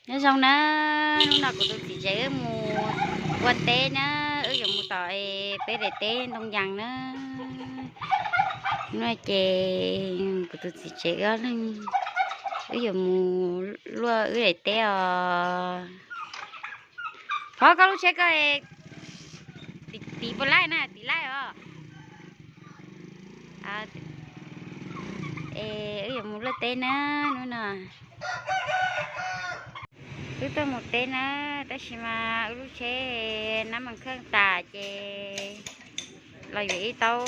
Nyob zoo na, hnub no kuv tus txiv tsev wb mus ua teb na, wb yuav mus tom peb daim teb ntoo yas na. Hnub no ces kuv tus txiv tsev wb ob leeg wb yuav mus luaj wb daim teb os. Thov koj lub tsheb koj tiv puas laij na, tiv laij os. Es wb yuav mus luaj teb na, hnub no wb tuaj mus teb na, tab sis mas wb lub tsheb nab mas kheej tas ces los yuav ib taub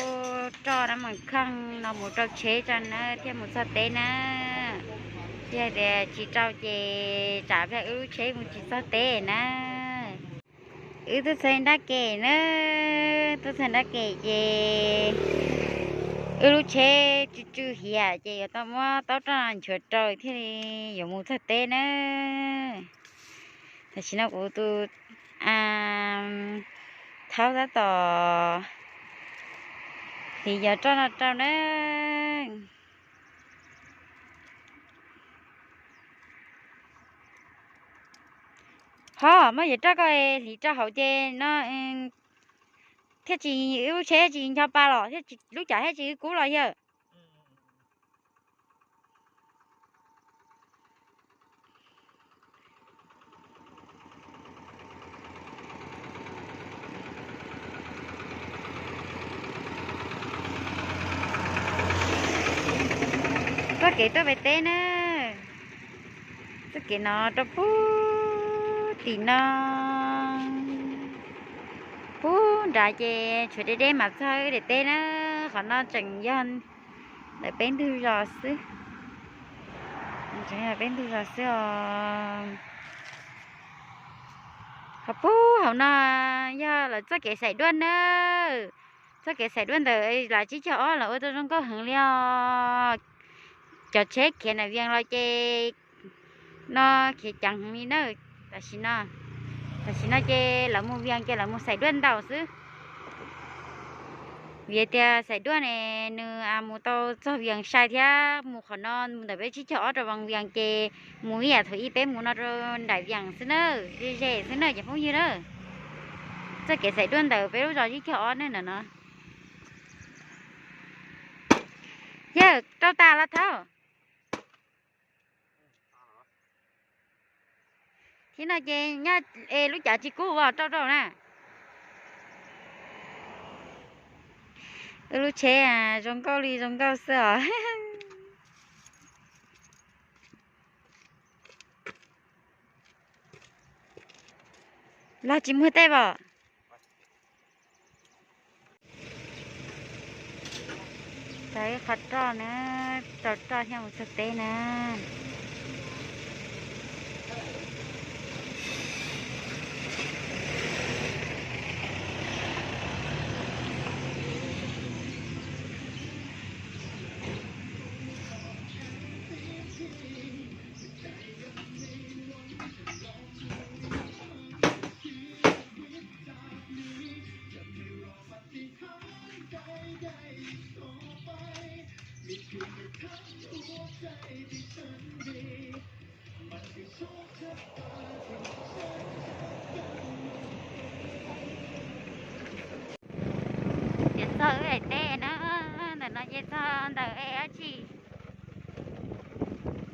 roj nab mas kheej no mus rau tsheb tso na thiaj mus txog teb na. Yog tias tsis rau ces tsam pliag wb lub tsheb mus tsis txog teb na. Wb tuaj txog nrab kem na, tuaj txog nrab kem ces wb lub tsheb tsw tsw hiam ces yuav tau muab taub roj nchuav rau thiaj li yuav mus txog teb na. Tam sim no kuv tus thaub tab tom hliv cov roj no rau na. Ho muab yam roj koj hliv rau hauv ces no thiaj tsis, lub tsheb tsis ncho pa los thiaj, lub cas thiaj tsis kub los yawg. Txoj kev tuaj pem teb na, txoj kev no rau pub tim no, pub nrad ces tshuav deb deb mas txog wb daim teb na. Qhov no tseem yog ntawm peb ntug zos xwb, tseem yog peb ntug zos xwb os. Qhov pub hauv no yog lawv txoj kev xaim duaj na. Txoj kev xaim duaj ntawm lawv tsib caug ob lawv ua tau zoo nkauj heev li os. Cov tsheb khiav nam vias los ces no khiav ceev heev li na. Tam sim no, tam sim no ces lawv mus vias ces lawv mus xaim duaj ntaus xwb. Vim tias xaim duaj ne nws mus tau txog vias sai thiab, mus qhov no mus ntawm peb tsib caug ob rau vas vias ces mus ib yam thaum ub peb mus no rau nraim vias xwb na, ze ze xwb na cov phooj ywg na. Txoj kev xaim duaj ntawm peb lub zos tsib caug ob ne ntawm no. Yawg rau tas los thaub. Thib no ces nyob es lub cav tsis kub ua rau rau na. Wb lub tsheb zoo nkauj li zoo nkauj xwb os. Los tsis muag tej pom. Tau ib qho roj na, tau roj thiaj mus txog teb na. Ces txog wb daim teb na, ntawm no ces txog ntawm dab tsi,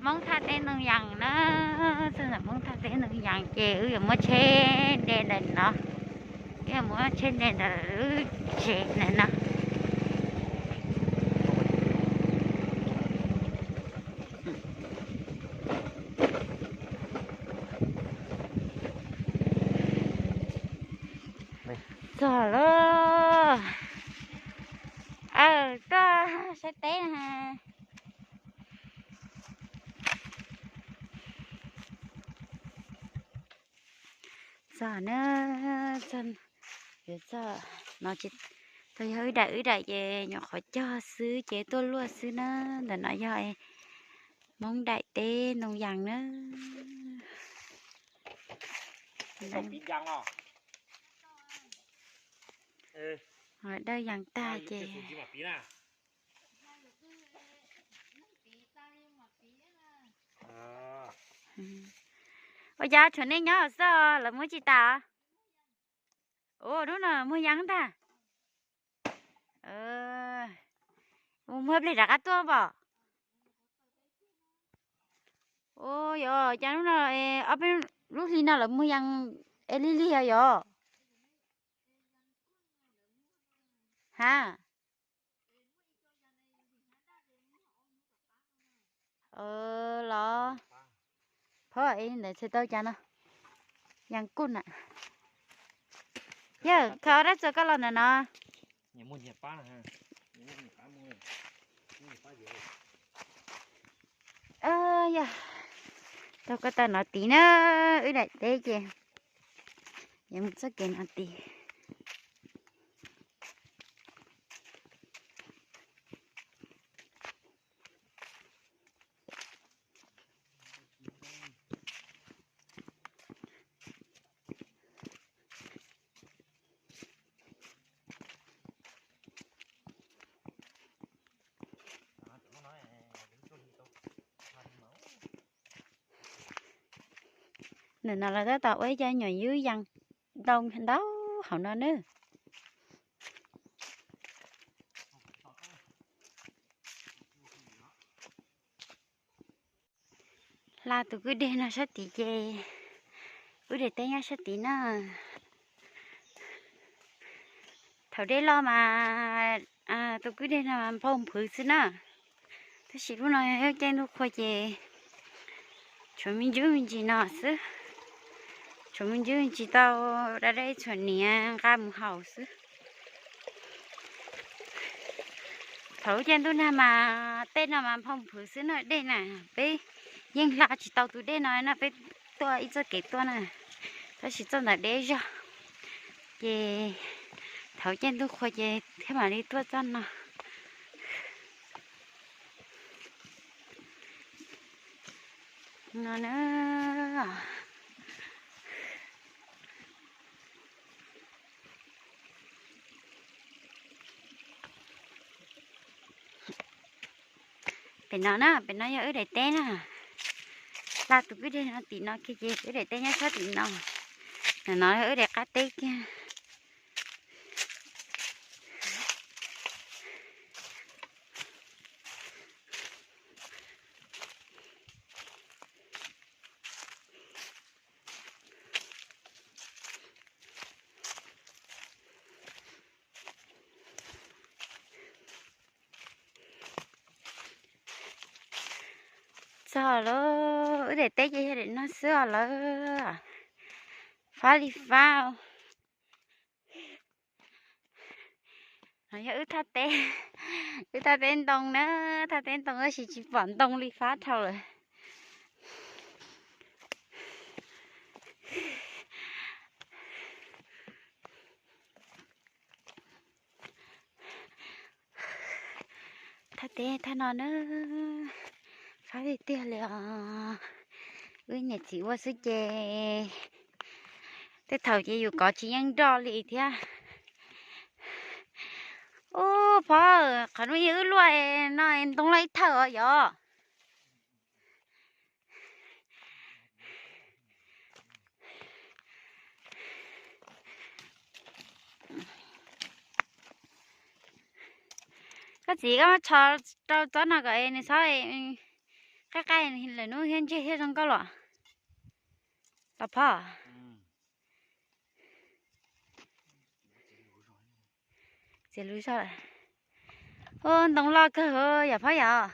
Hmoob thaj teb ntoo yas na, txog ntawm Hmoob thaj teb ntoo yas ces wb yuav muab tsheb nte ntawm no, wb yuav muab tsheb nte ntawm lub tsev ntawm no. Txog lawm. Aw, tuaj saib teb na. Txog na, txog, yuav txog no, tau yog wb daim wb daim ces nyuam qhuav cog xwb ces tuaj luaj xwb na. Ntawm no yog Hmoob daim teb ntoo yas na. Dawj yas tag ces Ua cas tshuav nej nyob xwb, lawv muab tsis tas? Ua hnub no muag yees ntag. Mus muag pliag rov qab tuaj pom. Ua yog cas hnub no, ob peb lub hli no lawv muag yees es lig lig os yog. Ha. Los, phob es ntawd txhais tau cas no. Yees kuj na. Yawg, khaws dab tsi koj los ntawm no? Yog, tau koj tawm no tid na, wb daim teb ces yuav mus txoj kev no tid. Ntawm no lawv tab tom ua ib co nyuam ywb yees ntoo ntau hauv no nawb. Hla tus kwj deg no sab tid ces wb daim teb nyob sab tid na. Thaum dej loj mas tus kwj deg no mas nphau nphwv xwb na. Tab sis lub no yog caij ntuj qhua ces tshuav me ntsis me ntsis no xwb. Tshuav me ntsis me ntsis tau da dej tshuav niam nqa mus haus xwb. Thaum lub caij ntuj nag mas tej no mas nphau nphwv xwb na dej na. Peb yeej hla tsis tau tus dej no no peb tuaj ib txoj kev tuaj na. Tab sis txoj ntawd deb zog ces thaum caij ntuj qhua ces thiaj mam li tuaj txoj no. No na. Pem no na, pem no yog wb daim teb na. Hla tus kwj deg no tim no kiag ces wb daim teb nyob sab tim no. Ntawm no yog wb daim qab teb kiag. Txog lawm, wb daim teb ces yog daim no xwb os lawm. Fab li fab. No yog wb thaj teb, wb thaj teb ntoo na, thaj teb ntoo tab sis tsis pom ntoo li fab dhau lawm. Thaj teb thaj no na, fab tiag tiag li os. Wb niam txiv ua xwb ces tej thaum ces yus kov tsis yeej nroj li thiab. Ub, phob, qhov no yog wb luaj no ntoo loj ib thawj os yog. Koj txiv, koj tso rau tsob no kom nws txhob qab qab lawm hnub thiab ntseg thiaj zoo nkauj los. Los phob. Txiav lub zog. Ub, ntoo loj kawg yom phob yom.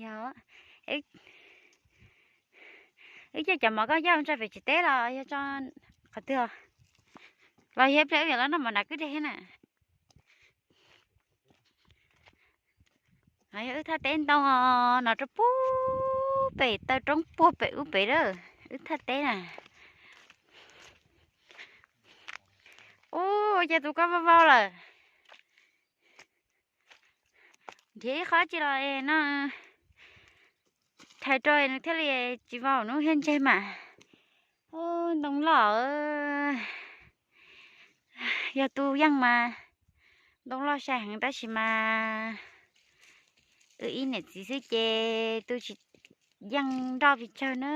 Yog, wb coj cov mov koj coj tso pem tsev teb los yog tso qhov twg? Los yog ib pliag wb yuav los noj mov nram kwj deg thiab na. Yog wb thaj teb ntoo no rau puag pem taw roob puag pem ub pem lawm, wb thaj teb na. Ub, cas tus koj vau vau lawm. Nrhiav ib qho tsi los no thaiv rau nws thiaj li tsis vau hnub thiab ntseg mas. Ub, ntoo loj. Yog tus yeej mas Ntoo loj sai heev tab sis mas wb ib niam txiv xwb ces tu tsis yeej nroj pes tsawg na.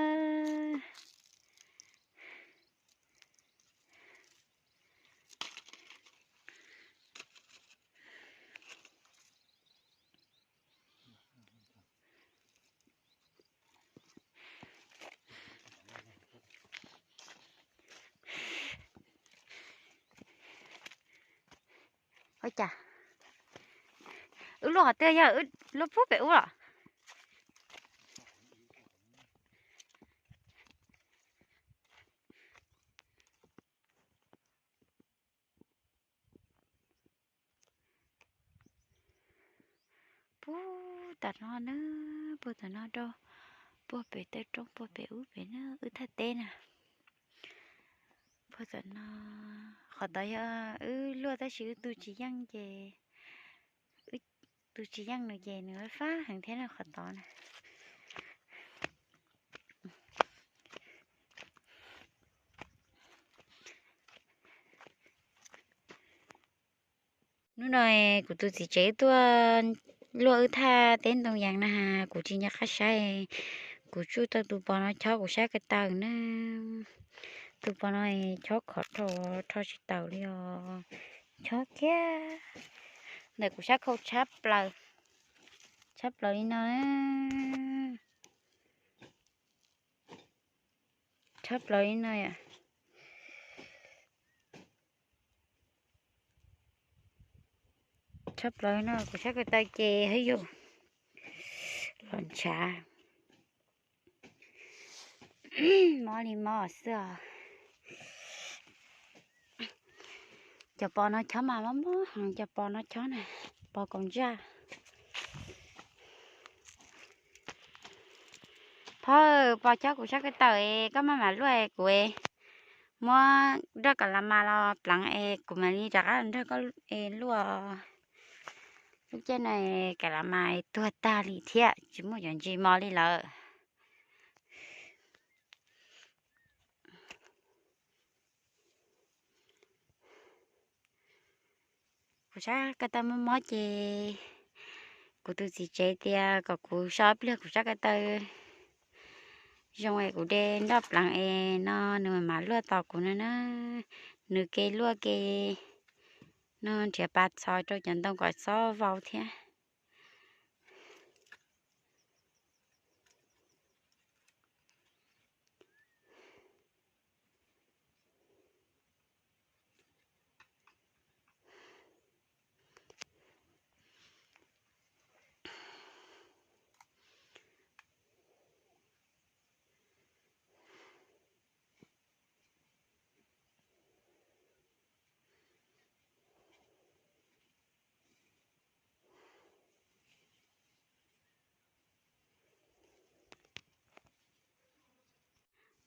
Ua cas wb luaj qhov twg yog wb luaj pub pem ub los? Puag tom no na, puag tom no rau, puag pem tej roob puag pem ub pem na wb thaj teb na. Puag tom no, qhov tod yog wb luaj tab sis wb tu tsis yeej ces, wb tu tsis yeej nws ces nws fab heev thiab na qhov tod na. Hnub no kuv tus txiv tsev tuaj luaj wb thaj teb ntoo yees na, kuv tsis nco qab saib, kuv tsuj tau tus pos no chob kuv sab ko taw na. Tus pos no chob khov rho, rho tsis taus li os. Chob kiag ntawm kuv sab khau tshab plaws, tshab plaws li no, tshab plaws li no, tshab plaws no kuv sab ko taw ces hwb yus los ntshav. Mob li mob xwb os. Cov pos no chob mas mob mob heev, cov pos no chob na, pos kaus ntsaj. Phauj, pos chob kuv sab ko taw, koj maj mam luaj kuv muab nroj kas las mas los pleev es kuv mam li rov qab nrog koj luaj. Lub caij no kas las mas tuag tag li thiab tsis muaj cov ntsis mos li lawm. Kuv sab ko taw mob mob ces kuv tus txiv tsev tias kom kuv so pliag kuv sab ko taw zoo es kuv de nroj pleev es no nws mam mam luaj tos kuv no na. Nws ke luaj ke no nrhiav pas txhos rau cov ntoo kom txhob vau thiab.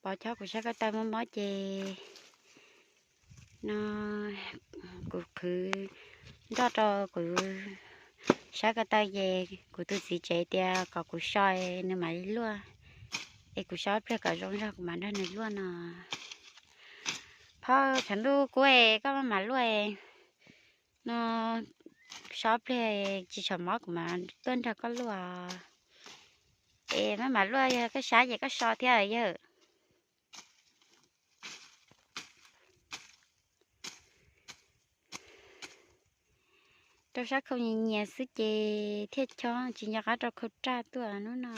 Pov chob kuv sab ko taw mob mob ces no kuv qhwv nroj rau kuv sab ko taw ces kuv tus txiv tsev tias kom kuv so nws mam li luaj, es kuv so ib pliag kom zoo zog kuv mam nrog nws luaj no. Phauj, tshav ntuj kub es koj maj mam luaj no, so ib pliag tsis tshua mob kuv mam tuaj nrog koj luaj. Es maj mam luaj, yog koj sab ces koj so thiab yawg. Rau sab khau nyias nyias xwb ces thiaj chob, tsis nco qab rau khau raj tuaj hnub no.